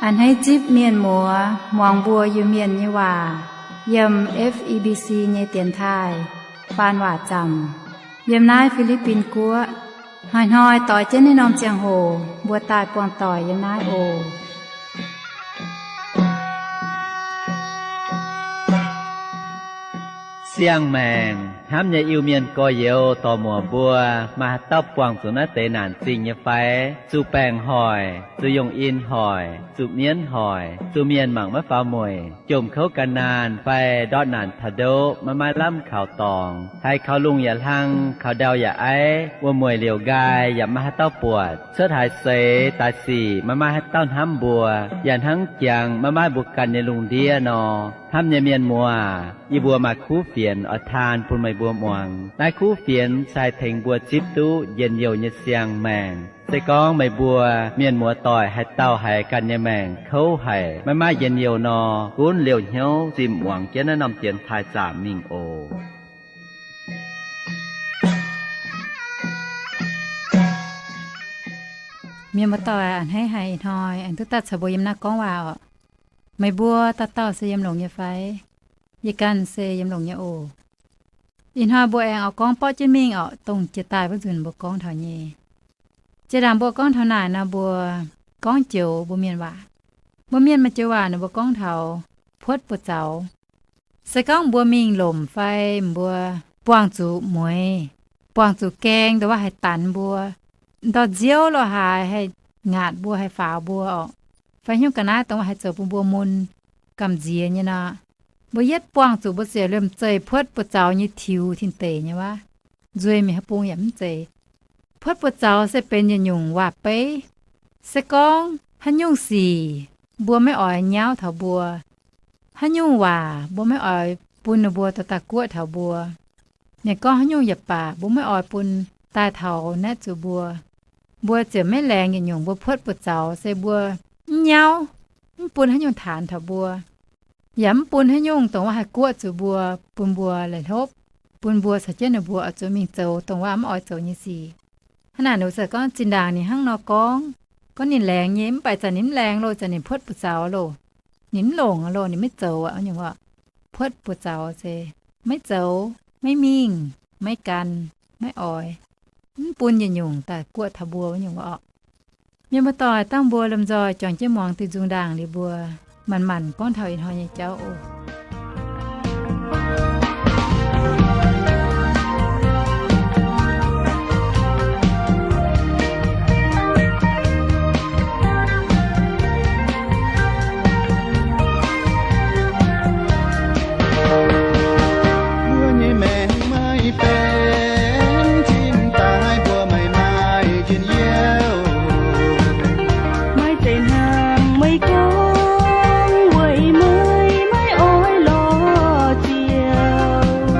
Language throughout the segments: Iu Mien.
A'hneiv zipv mienh muoz muangx mbuo Iu-Mienh nyei waac yiem F E B C nyei dienx taaih faan waac zaamc yiem naaiv Fi^li^bin Guoqv. Hnoi-hnoi doix jienv naaiv norm ziangh hoc mbuo daaih buangh doic yiem naaiv oc. Siang-maengc hnamv nyei Iu-Mienh gorx-youz dorc-muoc mbuo, maaih haaix dauh buangh zuqc naaiv deix naanc zingh nyei fai? Zuqc baengc hoic, zuqc yungh in hoic, zuqc mienv hoic, zuqc mienh mangc maiv faaux mueic, jomc kouv gan naanh fai ndortv naanc taux ndoqv maiv maaih lamh kaux dorngx, haiz kaux lungh yaac hlang, kaux ndau yaac aiv, wuom-mueic liouc nqaai yaac maiv maaih haaix dauh buatc, cuotv haaix seix daaih sic maiv maaih haaix dauh hnamv mbuo, yaac hnangv jangx maiv maaih mbuo ganh nyei lungh ndiev nor. Hnamv nyei mienh muoz, yie mbuo maaih kuv fienx oix taan bun meih mbuo muangx. Naaiv kuv fienx se haih tengx mbuo zipv duqv njien-youh nyei siang-maengc. Se gorngv meih mbuo mienh muoz-doic haaix dauh haiz ganh nyei maengc kouv haic, maiv maaih njien-youh nor, gunv liouh hnyouv zimh muangx jienv naaiv norm dienx taaih zaamc mingh oc. Mienh muoz-doic a'hneiv haic, ih hnoi aengx duqv daaih caux mbuo yiem naaiv gorngv waac oc. Meih mbuo dauh dauh se yiem longx nyei fai? Yie ganh se yiem longx nyei oc. Ih hnoi mbuo aengx oix gorngv borqv jienv mingh oc, dongh jiex daaih wuov nzunc mbuo gorngv taux nyei. Jiex ndaangc mbuo gorngv taux naaic nor, mbuo gorngv joux mbuo mienh waac. Mbuo mienh maaih joux waac ninh mbuo gorngv taux puotv buoz-zaux. Se gorngv mbuo mingh lomc fai mbuo buangh zuqc mueiz, buangh zuqc gaeng, dongh waac haih danx mbuo, ndortv nziouv lo haaix haih ngaatc mbuo, haih faaux mbuo oc, fai haaix nyungc ga'naaiv dongh waac haih zoux bun mbuo mun gamh nziex nyei nor, mbuo yietv buangh zuqc mbuo ziouc liemh zeih puotv buoz-zaux nyei tiux tin-deic nyei wuov. Nzueic mingh haaix bung yaac mv zeiz. Puotv buoz-zaux se benx yietc nyungc waac-beiv. Se gorngv haaix nyungc sic mbuo maiv oix nyauv taux mbuo, haaix nyungc waac mbuo maiv oix bun ninh mbuo dorh daaih guoqv taux mbuo, mienh gorngv haaix nyungc yaac baac, mbuo maiv oix bun daaih taux naetv zuqc mbuo, mbuo ziouc maiv laengz yietc nyungc mbuo puotv buoz-zaux, se mbuo mv nyauv, mv bun haaix nyungc taanx taux mbuo, yaac mv bun haaix nyungc dongh wuov haih guoqv zuqc mbuo, bun mbuo laih hlopv, bun mbuo caux jienv ninh mbuo oix zuqc mingh zoux dongh wuov mv oix zoux nyei sic. Hnangv naaic ninh mbuo ziouc gorngv zinh ndaangc ninh hnangv nor gorngv, gorngv ninh laengz nyei, mv baac zanc ninh mv laengz loh, zanc ninh puotv buoz-zaux loh, ninh mv longc loh, ninh maiv zoux aqv nyungc oc. Puotv buoz-zaux se maiv zoux, maiv mingh, maiv gan, maiv oix, mv bun yietc nyungc daaih guoqv taux mbuo wuov nyungc oc. Mienh muoz-doic, dangh mbuo lomh nzoih juangc jienv muangx diuh nzung ndaangc liuz mbuo manc-manc gorngv taux ih hnoi nyei jauv oc. Mbuo nyei maengc maiv benx cingx daaih mbuo maiv maaih njien-youh. Maaih deix hnangv meih gorngv weic meih maiv oix lorz ziouc.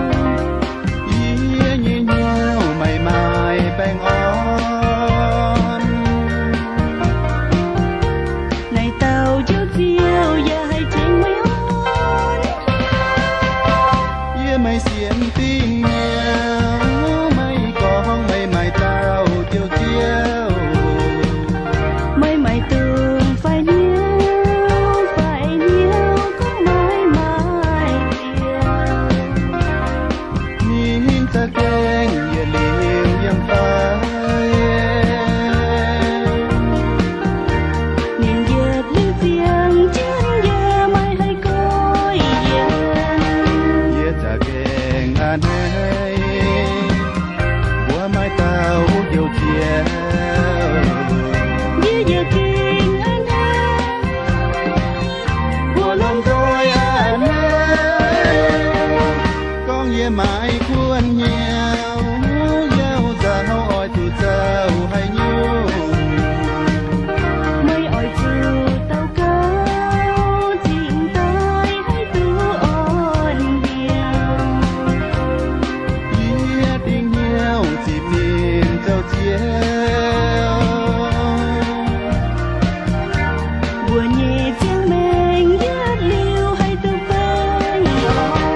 Yie nyei hnyouv maiv maaih baengh orn. Naaiv dauh Njoux Ziouv yaac haih tengx meih orn. Yie maiv sienx dingh nyei, maiv gorngv meih maaih dauh Njoux Ziouv. Meih maaih dungz fai hnyouv, fai hnyouv gorngv meih maaih Ninh za'gengh yietc liuz yiem fai? Ninh yietc liuz ziangh jienv yie maiv haih goiv yiem. Yie za'gengh a'hneiv mbuo maaih dauh Njoux Ziouv. Yie yietc zingh a'hneiv mbuo lomh nzoih a'hneiv. Gorngv yie maiv kuonx hnyouv, yauv nzauh oix zuqc zoux haaix nyungc? Meih oix zuqc daux gaux zingh daaih haih duqv orn mbiauh. Yie dingc hnyouv zipc ninh zoux Ziouv. Mbuo nyei ziangh maengc yietc liuz haih duqv baengh orn.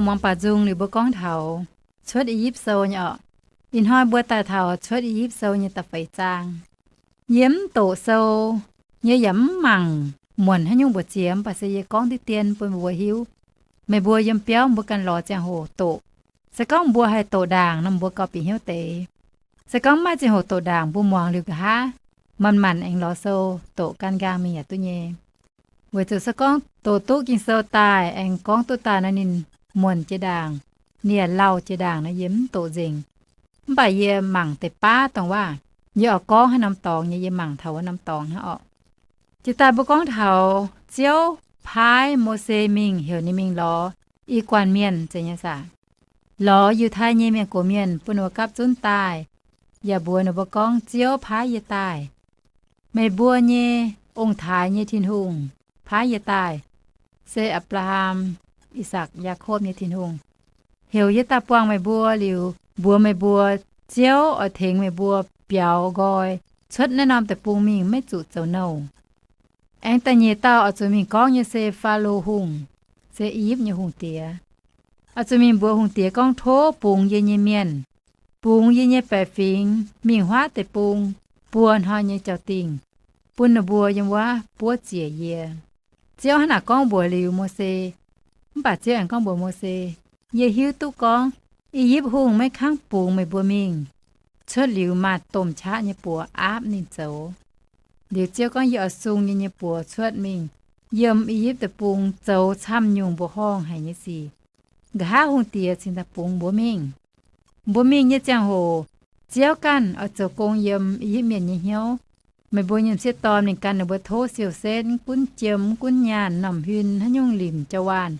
Muangx baac nzung liuz mbuo gorngv taux Cuotv I^yipv Sou nyei orqc. Ih hnoi mbuo daaih taux Cuotv I^yipv Sou nyei da'feix zaang. Yie mv doqc sou nyei yaac mv mangc muonc haaix nyungc mbu'ziex, mv baac se yie gorngv diqv dien bun mbuo hiuv. Meih mbuo yiem biauv mbuo ganh lorz ziangh hoc doqc. Se gorngv mbuo haih doqc ndaangc nor, mbuo gauh bieqc hnyouv deix. Se gorngv maiv maaih ziangh hoc doqc ndaangc, mbuo muangx liuz nqa'haav manc-manc aengx lorz sou doqc gan nqaang mingh yaac duqv nyei. Weic zuqc se gorngv doqc duqv Ging-Sou daaih aengx gorngv duqv daaih nor, ninh muonc jiex ndaangc, ninh yaac lauh jiex ndaangc nor, yie mv doqc nzengc. Mv baac yie mangc deix baav dongh waac, yie oix gorngv haaix norm dorngx nyei, yie mangc taux wuov norm dorngx hnangv orqc. Jiex daaih mbuo gorngv taux Ziouv paaiv Mose mingh heuc ninh mingh lorz i guanh mienh zeiz nyei saah? Lorz Yiutai nyei mienh gox mienh bun ninh mbuo gapv zunv daaih, yaac mbuox ninh mbuo gorngv, Ziouv paaiv yie daaih. Meih mbuo nyei ong-taaix nyei Tin-Hungh paaiv yie daaih, se Apc^laa^ham, Ih^sakc, Yaakopv nyei Tin-Hungh, heuc yie daaih buangh meih mbuo liuz mbuox meih mbuo, Ziouv oix tengx meih mbuo biaux nqoi cuotv naaiv norm deic-bung mingh, maiv zuqc zoux nouh. Aengx da'nyeic dauh oix zuqc mingh gorngv nyei se Faalo Hungh, se I^yipv nyei hungh diex. Oix zuqc mingh mbuox hungh diex gorngv, Tov bungx yie nyei mienh, bungx yie nyei baeqc fingx mingh huaav deic-bung buo hnoi nyei jauv-dingh, bun ninh mbuo yiem wuov buov ziec yie. Ziouv hnangv naaic gorngv mbuox liuz Mose. Mv baac Ziouv aengx gorngv mbuox Mose, Yie hiuv duqv gorngv I^yipv Hungh maiv kangv bungx meih mbuo mingh. Cuotv liuz maaih domh qaqv nyei buoz aapv ninh zoux. Liuz Ziouv gorngv, Yie oix sung yie nyei buoz cuotv mingh yiem I^yipv Deic-Bung zoux camv-nyungc mbuoqc horngh haic nyei sic. Nqa'haav hungh diex cingx daaih bungx mbuo mingh. Mbuo mingh nyei ziangh hoc, Ziouv ganh oix zoux gong yiem I^yipv Mienh nyei hnyouv. Meih mbuo nyei m'sieqv dorn mingh gan ninh mbuo tov siou-setv, mv gunv jiem, mv gunv nyaanh, m'normh huin, haaix nyungc limc jauv-waanh.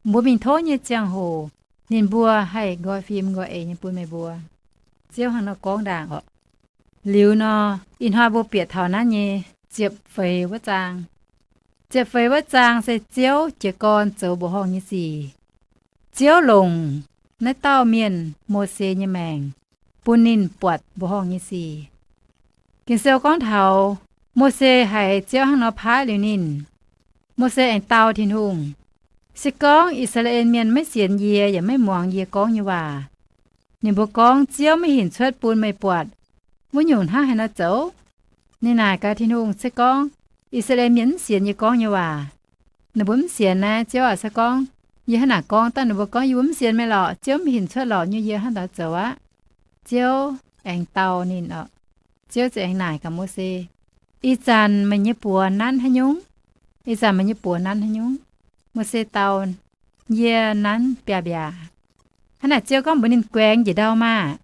Mbuo mingh tov nyei ziangh hoc, ninh mbuo haih nqoi fim nqoi eix nyei bun meih mbuo. Ziouv hnangv nor gorngv ndaangc orqc. Liuz nor, ih hnoi mbuo bieqc taux naaiv nyei ziepc feix wuov zaang. Ziepc feix wuov zaang se Ziouv jiez gorn zoux mbuoqc horngh nyei sic. Ziouv longc naaiv dauh mienh, Mose, nyei maengc bun ninh buatc mbuoqc horngh nyei sic. Ging-Sou gorngv taux Mose haiz Ziouv hnangv nor paaiv liuz ninh, Mose aengx dau Tin-Hungh, Se gorngv I^saa^laa^en Mienh maiv sienx yie yaac maiv muangx yie gorngv nyei waac, ninh mbuo gorngv, Ziouv maiv hinc cuotv bun meih buatc, wuov nyungc hnangv haaix nor zoux? Ninh naaic gaax Tin-Hungh, Se gorngv I^saa^laa^en Mienh mv sienx yie gorngv nyei waac, ninh mbuo mv sienx naaiv, Ziouv aac, se gorngv yie hnangv naaic gorngv daaih, ninh mbuo gorngv, Yie mbuo mv sienx meih lorqc. Ziouv maiv hinc cuotv lorqc nyei, yie hnangv haaix nor zoux aqv? Ziouv aengx dau ninh orqc. Ziouv ziouc aengx naaic gaax Mose, Ih zanc meih nyei buoz nanv haaix nyungc? Ih zanc meih nyei buoz nanv haaix nyungc? Mose dau, Yie nanv biaav-mbiaac. Hnangv naaic Ziouv gorngv mbuox ninh, Guaengx njiec ndau maah!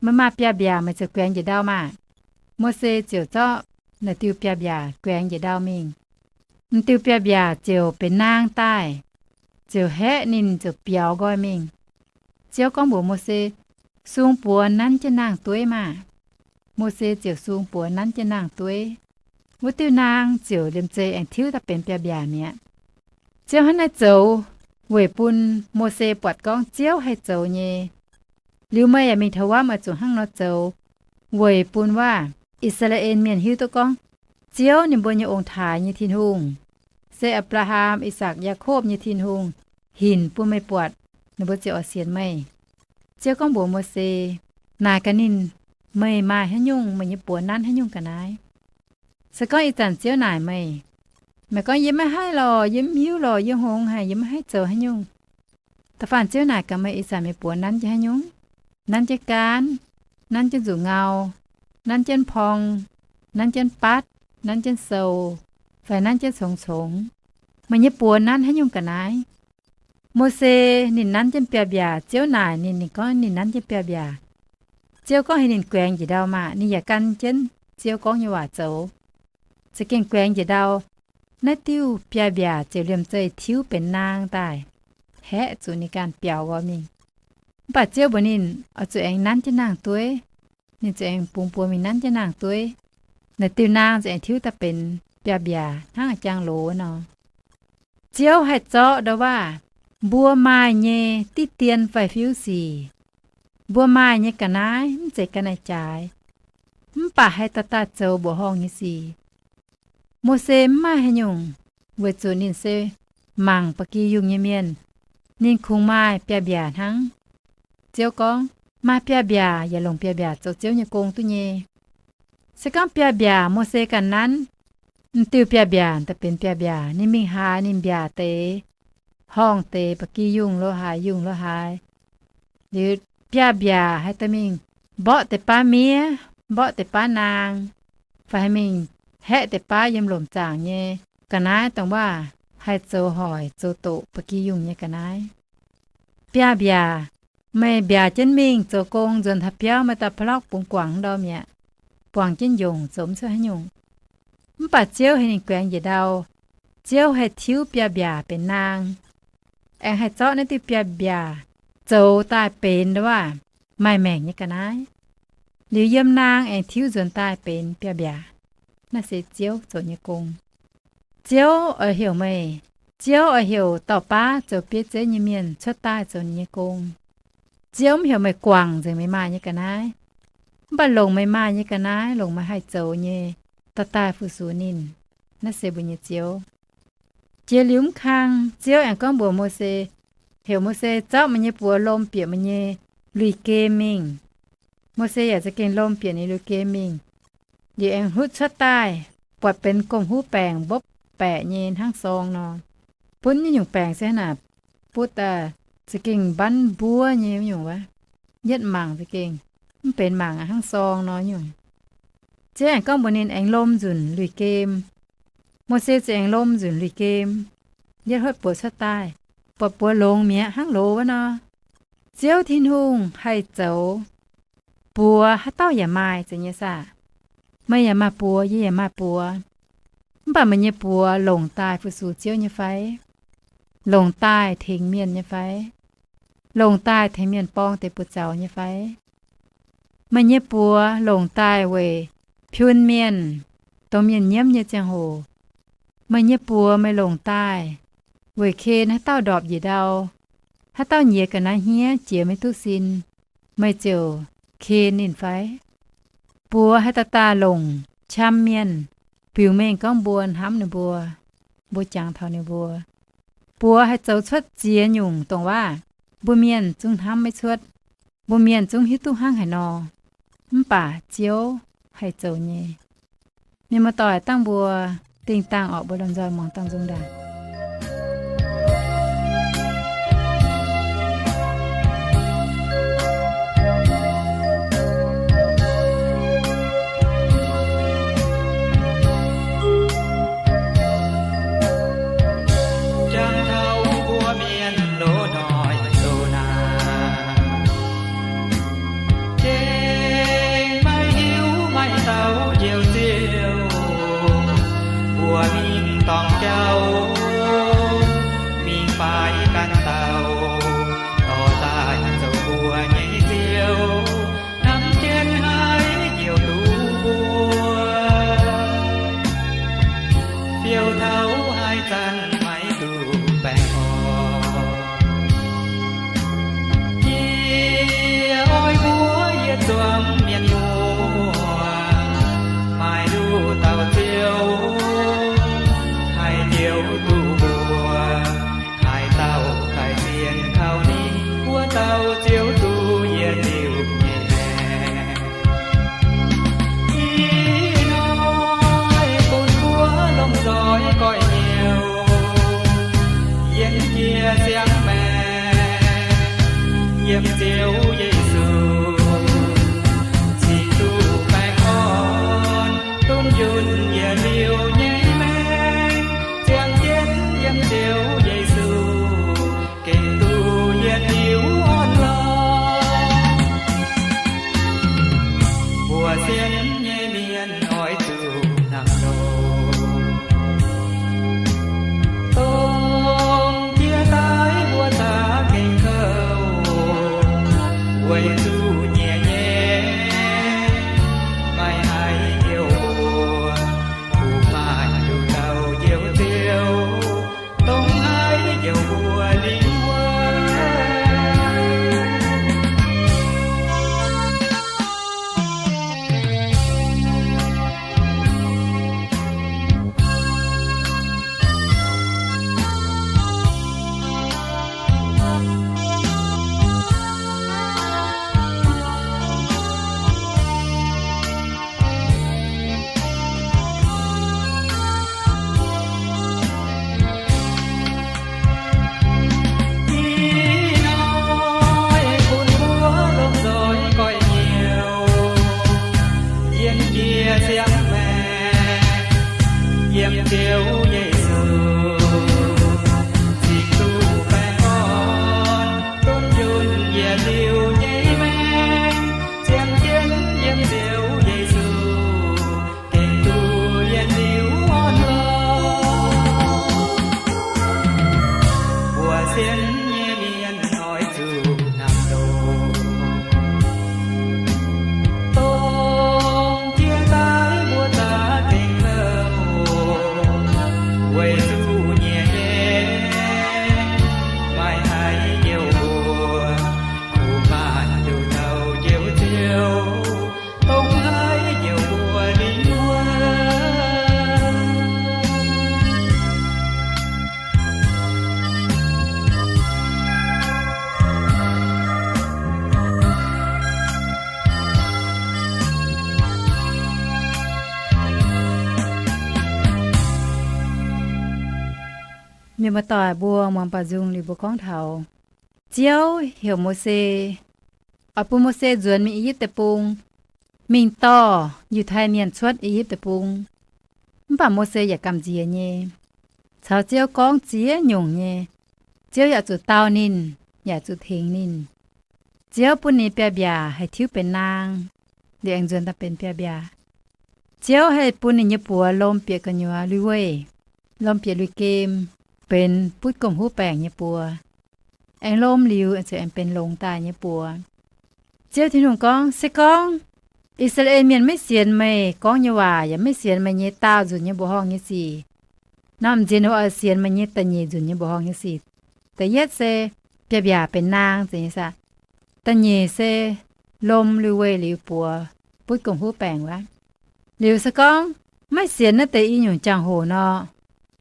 Meih maaih biaav-mbiaac, meih ziouc guaengx njiec ndau maah! Mose ziouc zorqv naaic diuh biaav-mbiaac guaengx njiec ndau mingh. M'diuh biaav-mbiaac ziouc benx naang daaih, ziouc haeqv ninh ziouc biaux nqoi mingh. Ziouv gorngv mbuox Mose, Sung buoz nanv jienv naang-dueiv maah! Mose ziouc sung buoz nanv jienv naang-dueiv. Wuov diuh naang ziouc liemh zeih aengx tiuv daaih benx biaav-mbiaac mi'aqv. Ziouv hnangv naaiv zoux weic bun Mose buatc gorngv Ziouv haih zoux nyei. Liuz meih yaac mingh taux wuov, meih zuqc hnangv nor zoux, weic bun waac I^saa^laa^en Mienh hiuv duqv gorngv Ziouv, ninh mbuo nyei ong-taaix nyei Tin-Hungh, se Apc^laa^ham, Ih^sakc, Yaakopv nyei Tin-Hungh, hinc bun meih buatc, ninh mbuo ziouc oix sienx meih. Ziouv gorngv mbuox Mose, Naaic gaax ninh, Meih maaih haaix nyungc, meih nyei buoz nanv haaix nyungc ga'naaiv? Se gorngv ih zanc Ziouv naaic meih, meih gorngv, Yie maiv haih lorqc, yie mv hiuv lorqc, yie hngongx haic, yie maiv haih zoux haaix nyungc. Da'faanh Ziouv naaic gaax meih, Ih zanc meih buoz nanv jienv haaix nyungc? Nanv jienv gaanv, nanv jienv nzuqc ngau, nanv jienv porng, nanv jienv batv, nanv jienv sou, fai nanv jienv congx-congx? Meih nyei buoz nanv haaix nyungc ga'naaiv? Mose ninh nanv jienv biaav-mbiaac. Ziouv naaic ninh, ninh gorngv ninh nanv jienv biaav-mbiaac. Ziouv gorngv heuc ninh guaengx njiec ndau maah! Ninh yaac gan jienv Ziouv gorngv nyei waac zoux. Za'gengh guaengx njiec ndau, naaiv diuh biaav-mbiaac ziouc liemh zeih tiuv benx naang daaih, haeqv zuqc ninh ganh biaux nqoi mingh. Mv baac Ziouv mbuox ninh oix zuqc aengx nanv jienv naang-dueiv. Ninh ziouc aengx bungx buoz mingh nanv jienv naang-dueiv. Naaic diuh naang ziouc aengx tiuv daaih benx biaav-mbiaac hnangv a'jang loz nor. Ziouv haih zorqv ndau waac mbuo maaih nyei diqv dien fai fiuv sic, mbuo maaih nyei ga'naaiv mv zeiz ga'naaiv jaaix, mv baac haih daaih daaih zoux mbuoqc horngh nyei sic. Mose mv maaih haaix nyungc, weic zuqc ninh se mangc ba'gi yungh nyei mienh. ninh kungx maaih biaav-mbiaac hnangv. Ziouv gorngv, maaih biaav-mbiaac yaac longc biaav-mbiaac zoux Ziouv nyei gong duqv nyei. Se gorngv biaav-mbiaac Mose ganh nanv, m'diuh biaav-mbiaac daaih benx biaav-mbiaac, ninh mingh haaix ninh mbiaac deix, horngh deix, ba'gi yungh lo haaix, yungh lo haaix. Liuz biaav-mbiaac haih dorh mingh mborqv deix baav miev, mborqv deix baav naang, fai haih mingh haeqv deix baav yiem lomc zaangc nyei ga'naaiv, dongh waac haih zoux hoic zoux doqc ba'gi yungh nyei ga'naaiv. Biaav-mbiaac, meih mbiaac jienv mingh zoux gong nzuonx taux biauv, meih daaih pa'lorqv bungx guangc ndau mi'aqv, buangh jienv njongc zoux mv cuotv haaix nyungc. Mv baac Ziouv haih ninh guaengx njiec ndau. Ziouv haih tiuv biaav-mbiaac benx naang, aengx haih zorqv naaiv diuh biaav-mbiaac zoux daaih benx ndau waac maaih maengc nyei ga'naaiv. Liuz yiem naang aengx tiuv nzuonx daaih benx biaav-mbiaac. Naaiv se Ziouv zoux nyei gong. Ziouv oix heuc meih, Ziouv oix heuc dauh baav zoux bieiv zeiv nyei mienh cuotv daaih zoux ninh nyei gong. Ziouv mv heuc meih guangc nzengc meih maaih nyei ga'naaiv, mv baac longc meih maaih nyei ga'naaiv, longc meih haih zoux nyei, dorh daaih fu-sux ninh. Naaiv se mbuo nyei Ziouv. Jiex liuz mv kang, Ziouv aengx gorngv mbuox Mose, heuc Mose, Zorqv meih nyei buoz lomh bieqc meih nyei lui-gem mingh. Mose yaac za'gengh lomh bieqc ninh lui-gem mingh. Liuz aengx hlutv cuotv daaih, buatc benx gomh huv baengc mbopv baeqc nyei hnangv sorng nor. Butv nyei nyungc baengc se hnangv naaic, butv daaih za'gengh mbanv mbuov nyei nyungc wuov. Yietv mangc za'gengh mv benx mangc aqv, hnangv sorng nor nyungc. Ziouv aengx gorngv mbuox ninh aengx lomh nzunc lui-gem. Mose ziouc aengx lomh nzunc lui-gem. Yietv hotv buoz cuotv daaih, buatc buoz longx mi'aqv, hnangv loz wuov nor. Ziouv Tin-Hungh haih zoux buoz haaix dauh yaac maaih, zeiz nyei saah? Meih yaac maaih buoz, yie yaac maaih buoz. Mv baac meih nyei buoz longc daaih fu-sux Ziouv nyei fai? Longc daaih tengx mienh nyei fai? Longc daaih tengx mienh borng deix buoz-zaux nyei fai? Meih nyei buoz longc daaih weic piun mienh, dongh mienh nyiemv nyei ziangh hoc. Meih nyei buoz meih longc daaih weic ken haaix dauh ndorpc njiec ndau, haaix dauh nyiex ga'naaiv hniev jiex maiv duqv sin, meih ziouc ken ninh fai? Buoz haih daaih daaih longc qam mienh, biux mengh gorngv mbuo hnamv ninh mbuo, mbuo jangx taux ninh mbuo. Buoz haih zoux cuotv ziex nyungc dongh waac mbuo mienh zungv hnamv maiv cuotv, mbuo mienh zungv hiuv duqv hnangv haaix nor, mv baac Ziouv haih zoux nyei. Mienh muoz-doic, dangh mbuo dingh dangh orqc, mbuo lomh nzoih muangx dangh nzung ndaangc. Jangx taux mbuo mienh loz-hnoi loz-naanc, gengh maiv hiuv maaih dauh njoux Ziouv. Mbuo mingh dorngc jauv, mingh faix ganh dauh, dorh daaih zoux mbuo nyei Ziouv, hnamv jienv haiz njoux duqv mbuo, fiou taux haaix zanc maiv duqv baengh orn. Yie oix mbuox yietc zuangx mienh muoz, maaih nduqc dauh Ziouv haih njoux duqv mbuo. Haaix dauh daic sienx kaux ninh, wuov dauh Ziouv duqv yietc liuz nyei maengc. Ih hnoi bun mbuo lomh nzoih goiv hnyouv, yienx jiex siang maengc, yiem Ziouv Yesu cingx duqv baengh orn, dungx yunh yietc liuz nyei maengc. Ziangh jienv yiem Ziouv Yesu gengh duqv yietc liuz orn lorqc. Mbuo sienx nyei mienh oix zuqc hnangv nor, dongh jiex daaih mbuo za'gengh kouv. Yiem Ziouv Yesu cingx duqv baengh orn, dunv yunh yietc liuz nyei maengc, zien jienv yiem Ziouv Yesu gengh duqv yietc liuz orn lorqc. Mbuo sienx nyei mienh oix zuqc hnamv longx, dongh jiex daaih mbuo za'gengh louh, weic zuqc nyiex nyei maaih haiz njoux mbuo, kuv maanc nduqc taux njoux Ziouv, dongh haiz njoux mbuo lingh wuov. Mienh muoz-doic mbuo muangx baaux nzung liuz mbuo gorngv taux Ziouv heuc Mose, oix bun Mose nzuonx mingh I^yipv Deic-Bung, mingh dorh Yiutai Mienh cuotv I^yipv Deic-Bung. Mv baac Mose yaac gamh nziex nyei, caux Ziouv gorngv ziex nyungc nyei. Ziouv yaac zuqc dau ninh, yaac zuqc tengx ninh. Ziouv bun ninh biaav-mbiaac haih tiuv benx naang, liuz aengx nzuonx daaih benx biaav-mbiaac. Ziouv haih bun ninh nyei buoz lomh bieqc gu'nyuoz lui-weih, lomh bieqc lui-gem, benx butv gomh huv baengc nyei buoz. Aengx lomh liuz aengx benx longx daaih nyei buoz. Ziouv Tin-Hungh gorngv, Se gorngv I^saa^laa^en Mienh maiv sienx meih gorngv nyei waac yaac maiv sienx meih nyei daauh nzunc nyei mbuoqc horngh nyei sic nor, m'nziex ninh mbuo oix sienx meih nyei da'nyeic nzunc nyei mbuoqc horngh nyei sic. Da'yietv se biaav-mbiaac benx naang, zeiz nyei saah? Da'nyeic se lomh lui-weih liuz buoz butv gomh huv baengc wuov. Liuz se gorngv maiv sienx naaiv deix i nyungc jangx-hoc nor,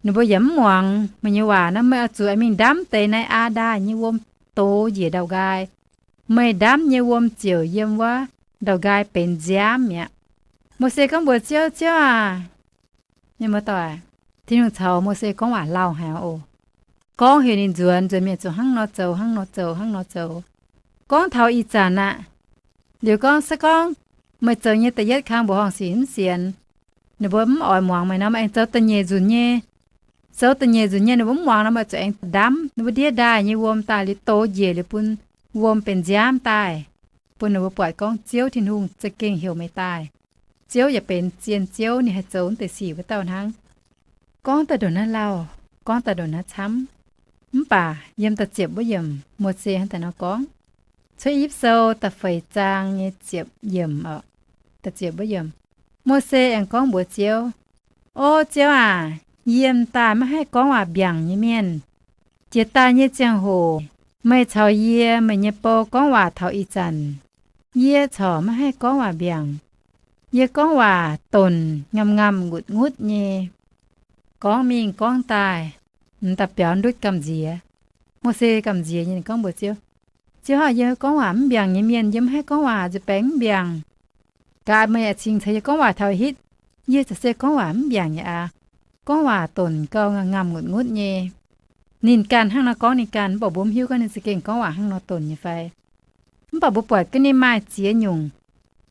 ninh mbuo yaac mv muangx meih nyei waac nor, meih oix zuqc mingh ndamv deix naaiv aa ndaaih nyei wuom dox njiec ndau-nqaai. Meih ndamv nyei wuom ziouc yiem wuov ndau-nqaai benx nziaamv mi'aqv. Mose gorngv mbuox Ziouv, Ziouv aac, mienh muoz-doic, Tin-Hungh caux Mose gorngv waac lauh haic oc. Gorngv heuc ninh nzuonx, nzuonx mienh zuqc hnangv nor zoux, hnangv nor zoux, hnangv nor zoux. Gorngv taux ih zanc aqv, liuz gorngv, se gorngv meih zoux nyei da'yietv kang mbuoqc horngh sic mv sienx, ninh mbuo mv oix muangx meih nor, meih aengx zoux da'nyeic nzunc nyei. Zoux da'nyeic nzunc nyei ninh mbuo mv muangx nor, meih zuqc aengx ndamv ninh mbuo ndiev ndaaih nyei wuom daaih liuz dox njiec liuz bun wuom benx nziaamv daaih, bun ninh mbuo buatc gorngv Ziouv Tin-Hungh za'gengh heuc meih daaih. Ziouv yaac benx zien Ziouv, ninh haih zoux naaiv deix sic wuov dauh hnangv. Gorngv daaih ndongc naaiv lauh, gorngv daaih ndongc naaiv camv. Mv baac yiem da'ziepc wuov yiemc Mose hnangv daaih nor gorngv, Cuotv I^yipv Sou da'feix zaang nyei ziepc yiemc oc. Da'ziepc wuov yiemc, Mose aengx gorngv mbuox Ziouv, O Ziouv aac, yie m'daaih maiv haih gorngv waac mbiaangc nyei mienh. Jiex daaih nyei ziangh hoc meih caux yie, meih nyei bou gorngv waac taux ih zanc, yie corc maiv haih gorngv waac mbiaangc. Yie gorngv waac donc ngamh ngamh ngutc ngutv nyei, gorngv mingh gorngv daaih, m'daaih biaux ndutv gamh nziex. Mose gamh nziex nyei, ninh gorngv mbuox Ziouv, Ziouv aac, yie gorngv waac mv mbiaangc nyei mienh, yie mv haih gorngv waac nzuih baengx mv mbiaangc. Gaax meih yaac cingx ceix yie gorngv waac taux hitv, yie za'gengh gorngv waac mv mbiaangc nyei aqv. Gorngv waac donc gauh ngamh ngamh ngutc ngutv nyei. Ninh ganh hnangv nor gorngv ninh ganh, mv baac mbuo mv hiuv gorngv ninh za'gengh gorngv waac hnangv nor donc nyei fai. Mv baac mbuo buatc ga'naaiv maaih ziex nyungc.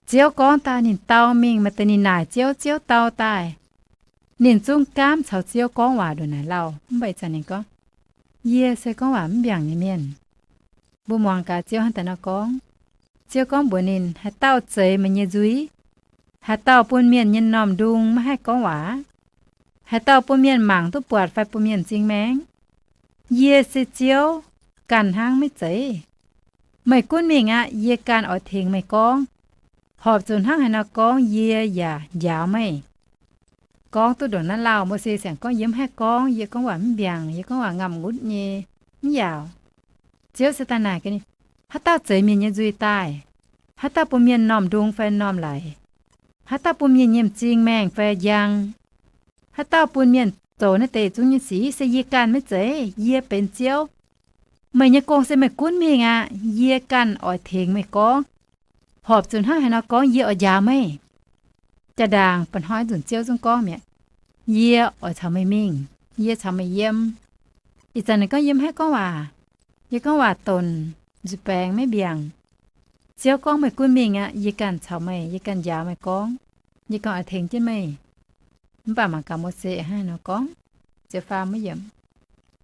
Ziouv gorngv daaih ninh dau mingh, maaih deix ninh naaic Ziouv, Ziouv dau daaih. Ninh zungv gaamv caux Ziouv gorngv waac ndongc naaic lauh. Mv baac ih zanc ninh gorngv, Yie se gorngv waac mv mbiaangc nyei mienh. Mbuo muangx gaax Ziouv hnangv daaih nor gorngv. Ziouv gorngv mbuox ninh, Haaix dauh zeix meih nyei nzuih? Haaix dauh bun mienh nyei m'normh ndung maiv haih gorngv waac? Haaix dauh bun mienh mangc duqv buatc fai bun mienh m'zing maengh? Yie se Ziouv, ganh hnangv maiv zeiz. Meih gunv mingh aqv. Yie ganh oix tengx meih gorngv. Horpc zuqc hnangv haaix nor gorngv, yie yaac njaaux meih. Gorngv duqv ndongc naaiv lauh, Mose siang gorngv, Yie mv haih gorngv. Yie gorngv waac mv mbiaangc. Yie gorngv waac ngamh ngutv nyei, mv yaauc. Ziouv se daaih naaic ga'naaiv, Haaix dauh zeix mienh nyei nzuih daaih? Haaix dauh bun mienh m'normh ndung fai m'normh laic? Haaix dauh bun mienh nyei m'zing maengh fai njang? Haaix dauh bun mienh zoux naaiv deix zungv nyei sic? Se yie ganh maiv zeiz. Yie benx Ziouv. Meih nyei gong se meih gunv mingh aqv. Yie ganh oix tengx meih gorngv. Horpc zuqc hnangv haaix nor gorngv, yie oix njaaux meih. Jaa-ndaangc mba'hnoi nzunc Ziouv zungv gorngv mi'aqv, Yie oix caux meih mingh. Yie caux meih yiem. Ih zanc ninh gorngv, Yie mv haih gorngv waac. Yie gorngv waac donc nzuih baengx maiv mbiaangc. Ziouv gorngv, Meih gunv mingh aqv. Yie ganh caux meih, yie ganh njaaux meih gorngv. Yie ganh oix tengx jienv meih. Mv baac mangc gaax Mose hnangv haaix nor gorngv.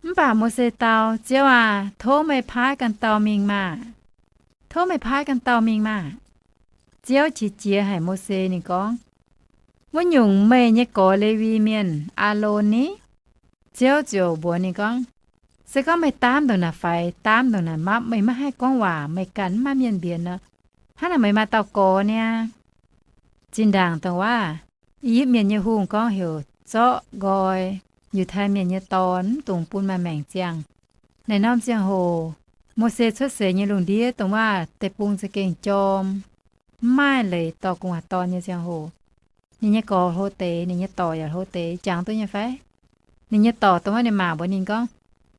Mv baac Mose dau, Ziouv aah! Tov meih paaiv ganh dauh mingh maah! Tov meih paaiv ganh dauh mingh maah! Ziouv qiex jiez haic Mose. Ninh gorngv, Wuov nyungc, meih nyei gorx Lewi mienh, Aalon ni? Ziouv ziouc mbuox ninh gorngv, Se gorngv meih daamv ndongc naaic faix, daamv ndongc naaic mapv, meih maiv haih gorngv waac, meih ganh maiv maaih mienh mbienx nor, hnangv naaic meih maaih dauh gorx niaa. Zinh ndaangc dongh waac I^yipv Mienh nyei hungh gorngv heuc zorqv nqoi Yiutai Mienh nyei dorn, mv dungx bun maaih maengc ziangh. Naaiv norm ziangh hoc Mose cuotv seix nyei lungh ndiev dongh waac deic-bung za'gengh jorm, mv maaih leiz dorh gu'nguaaz dorn nyei ziangh hoc. Ninh nyei gorx hlo deix, ninh nyei dorc yaac hlo deix, jangx duqv nyei fai? Ninh nyei dorc dongh waac ninh maac mbuox ninh gorngv,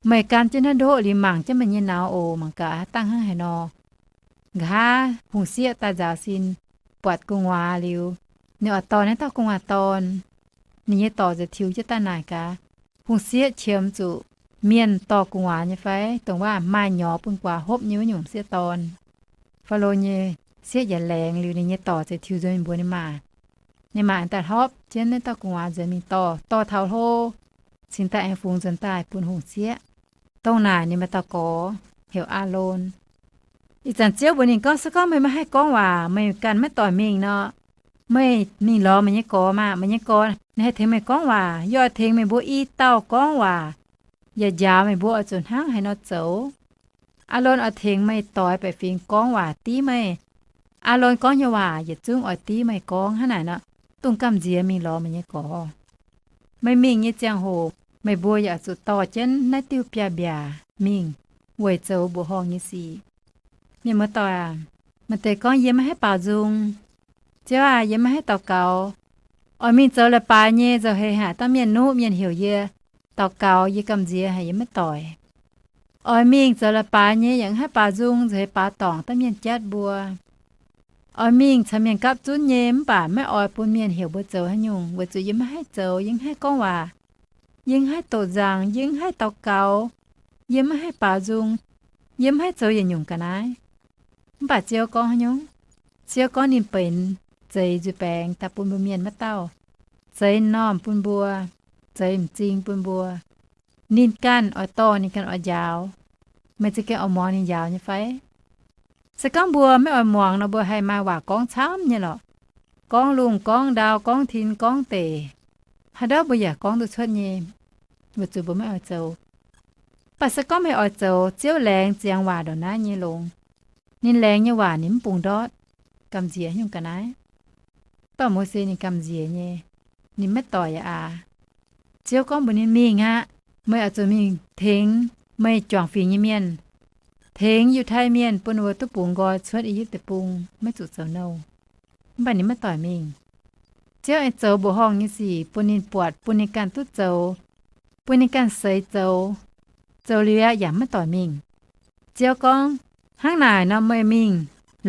Meih gan jienv naaiv ndoqv liuz mangc jienv meih nyei nauz oc. Mangc gaax haaix dangh hnangv haaix nor. Nqa'haav hungh sieqv daaih nzaaux sin buatc gu'nguaaz liuz, ninh oix dorh naaiv dauh gu'nguaaz dorn. Ninh nyei dorc ziouc tiux jienv daaih naaic gaax, Hungh sieqv qiemx zuqc mienh dorh gu'nguaaz nyei fai? Dongh waac maaih nyorx bun guaax hopv nyei wuov nyungc sieqv dorn. Faalo nyei sieqv yaac laengz. Liuz ninh nyei dorc ziouc tiux nzuonx mingh mbuox ninh mac. Ninh mac aengx daaih hlopv jienv naaiv dauh gu'nguaaz nzuonx mingh dorh, dorh taux hlo, cingx daaih aengx fungx nzuonx daaih bun hungh sieqv. Dongh naaic ninh maaih dauh gorx heuc Aalon. Ih zanc Ziouv mbuox ninh gorngv, Se gorngv meih maiv haih gorngv waac, meih ganh maiv doic mingh nor, meih mingh lorz meih nyei gorx maah! Meih nyei gorx ninh haih tengx meih gorngv waac. Yie oix tengx meih mbuo i dauh gorngv waac, yaac njaaux meih mbuo oix zuqc hnangv haaix nor zoux. Aalon oix tengx meih doix baeqc fingx gorngv waac div meih. Aalon gorngv nyei waac yietc zungv oix div meih gorngv. Hnangv naaic nor, dongh gamh nziex mingh lorz meih nyei gorx. Meih mingh nyei ziangh hoc meih mbuo yaac oix zuqc dorh jienv naaiv diuh biaav-mbiaac mingh weic zoux mbuoqc horngh nyei sic. Mienh muoz-doic aac, maaih deix gorngv, Yie maiv haih baaux nzung. Ziouv aah! Yie maiv haih daux gaux. Oix mingh zoux leiz-baaix nyei nzauh heix haic, dangh mienh nuqv mienh heuc yie daux gaux, yie gamh nziex haic, yie maiv doic. Oix mingh zoux leiz-baaix nyei yaac maiv haih baaux nzung, nzauh heix baaux dorngc, dangh mienh jatv mbuo. Oix mingh caux mienh gapv zunv nyei mv baac maiv oix bun mienh heuc mbuo zoux haaix nyungc, weic zuqc yie maiv haih zoux, yie maiv haih gorngv waac, yie maiv haih doqc nzaangc, yie maiv haih daux gaux, yie maiv haih baaux nzung, yie maiv haih zoux yietc nyungc ga'naaiv. Mv baac Ziouv gorngv haaix nyungc? Ziouv gorngv ninh benx zeix nzuih baengx daaih bun mbuo mienh maiv dauh, zeix m'normh bun mbuo, zeix m'zing bun mbuo. Ninh ganh oix dorh, ninh ganh oix njaaux. Meih za'gengh oix muangx ninh njaaux nyei fai? Se gorngv mbuo maiv oix muangx nor, mbuo haih maaih waac gorngv camv nyei lorqc. Gorngv lungh gorngv ndau, gorngv tin gorngv deic, haaix ndau mbuo yaac gorngv duqv cuotv nyei, weic zuqc mbuo maiv oix zoux. Mv baac se gorngv meih oix zoux, Ziouv laengz ziangx waac ndongc naaiv nyei longx. Ninh laengz nyei waac ninh mv bungx ndortv, gamh nziex nyungc ga'naaiv. Mv baac Mose ninh gamh nziex nyei, ninh maiv doic yaac aax. Ziouv gorngv mbuox ninh, Mingh aqv. Meih oix zuqc mingh tengx meih juangc fingx nyei mienh, tengx Yiutai Mienh, bun ninh mbuo duqv bungx nqoi cuotv I^yipv Deic-Bung, maiv zuqc zoux nouh. Mv baac ninh maiv doic mingh. Ziouv aengx zoux mbuoqc horngh nyei sic bun ninh buatc, bun ninh ganh duqv zoux, bun ninh ganh seix zoux, zoux liuz aqv yaac maiv doic mingh. Ziouv gorngv, Hnangv naaic nor meih mingh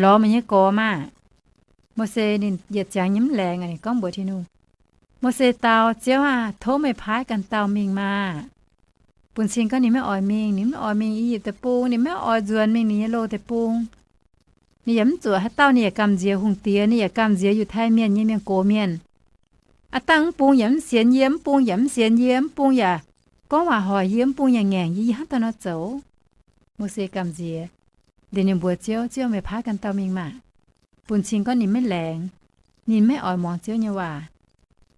lorz meih nyei gorx maah! Mose ninh yietc ziangx nyei mv laengz, ninh gorngv mbuox Tin-Hungh. Mose dau, Ziouv aah! Tov meih paaiv ganh dauh mingh maah! Bun cing gorngv ninh maiv oix mingh, ninh mv oix mingh I^yipv Deic-Bung, ninh maiv oix nzuonx mingh ninh nyei loz deic-bung. Ninh yaac mv zuqc haaix dauh, ninh yaac gamh nziex hungh diex, ninh yaac gamh nziex Yiutai Mienh nyei mienh gox mienh. Aav dangh mv bung yaac mv sienx yie, mv bung yaac mv sienx yie, mv bung yaac gorngv waac hoic yie, mv bung yaac ngaengc yie, yie hnangv dauh nor zoux? Mose gamh nziex. Liuz ninh mbuox Ziouv, Ziouv, meih paaiv ganh dauh mingh maah! Bun cing gorngv ninh maiv laengz, ninh maiv oix muangx Ziouv nyei waac.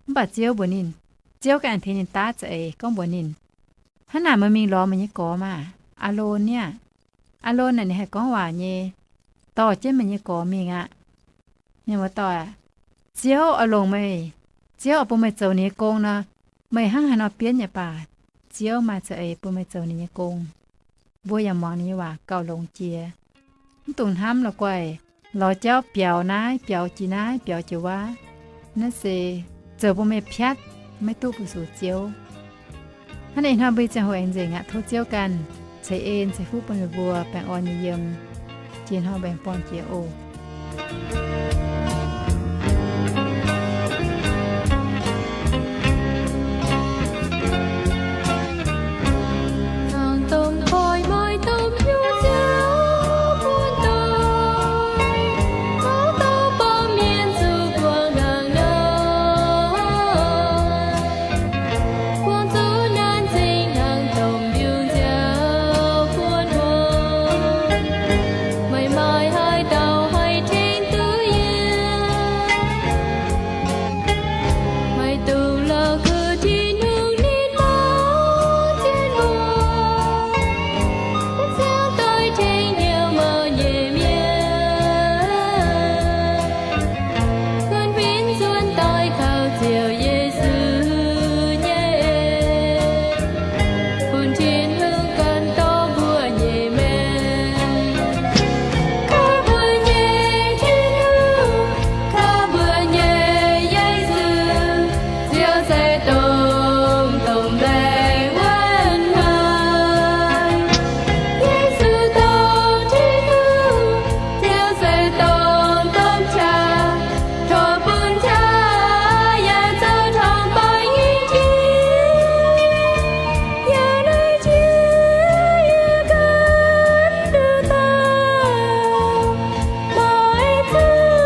Mv baac Ziouv mbuox ninh, Ziouv ganh aengx tengx ninh daav za'eix gorngv mbuox ninh, Hnangv naaic meih mingh lorz meih nyei gorx maah! Aalon niaa! Aalon naaic ninh haih gorngv waac nyei. Dorh jienv meih nyei gorx mingh aqv. Mienh muoz-doic, Ziouv oix longc meih, Ziouv oix bun meih zoux ninh nyei gong nor, meih hnangv haaix nor bienv yaac baac, Ziouv maaih za'eix bun meih zoux ninh nyei gong. Mbuo yaac muangx ninh nyei waac gauh longx jiex. Mv dungx hnamv la'guaih lorz jauv biaux naaiv biaux jiex naaiv biaux jiex wuov. Naaiv se zoux bun meih piatv, maiv duqv fu-sux Ziouv. Hnangv naaiv ih hnoi mbuo nyei ziangh hoc aengx nzengc aqv. Tov Ziouv ganh ceix en ceix fuqv bun meih mbuo baengh orn nyei yiem. Jiex hnoi mbuo aengx buangh jiex oc. Tin-Hungh ninh mbuo, Tin-Hungh, ziouc doix tengx hnyouv mbuo nyei mienh. Kuonx fim nzuonx doic kaux Ziouv Yesu nyei en, bun Tin-Hungh gan dorh mbuo nyei maengc. Kaux mbuo nyei Tin-Hungh, kaux mbuo nyei Yesu, Ziouv se dongh, dongh mbaengx wuov hnoi. Yesu dongh Tin-Hungh, Ziouv se dongh domh qaqv, tov bun qaqv yaac zoux torngv-baaix nyei jiex. Yiem naaiv jiex yie gan duqv dauh maiv zuqc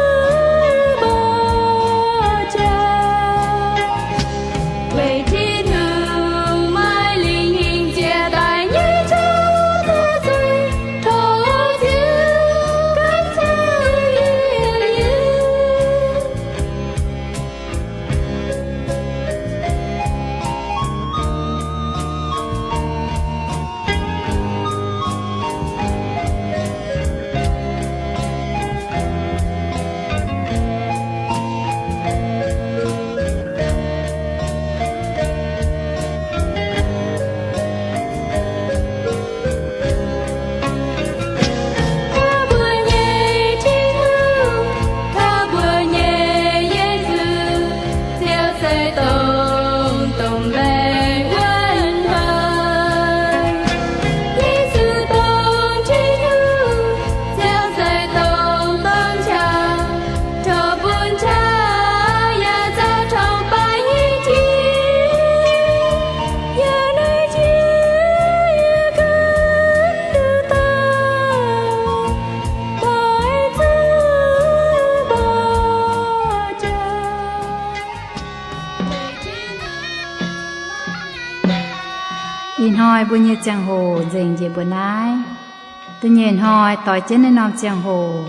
mborqv jaax. Weic Tin-Hungh maaih lingh hingh jiex daaih nyei jauv zoux zuiz, tov Ziouv gan ziangh yie. Kaux mbuo nyei Tin-Hungh, kaux mbuo nyei Yesu, Ziouv se dongh, dongh mbaengx wuov hnoi. Yesu dongh Tin-Hungh, Ziouv se dongh domh qaqv, tov bun qaqv yaac zoux torngv-baaix nyei jiex. Yiem naaiv jiex yie gan duqv dauh maiv zuqc mborqv jaax. Ih hnoi mbuo nyei ziangh hoc nzengc njiec mbuo naaiv. Da'nyeic hnoi doix jienv naaiv norm ziangh hoc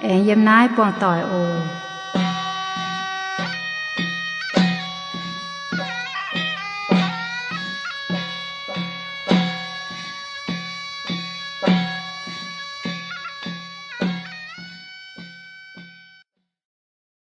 aengx yiem naaiv buangh doic oc.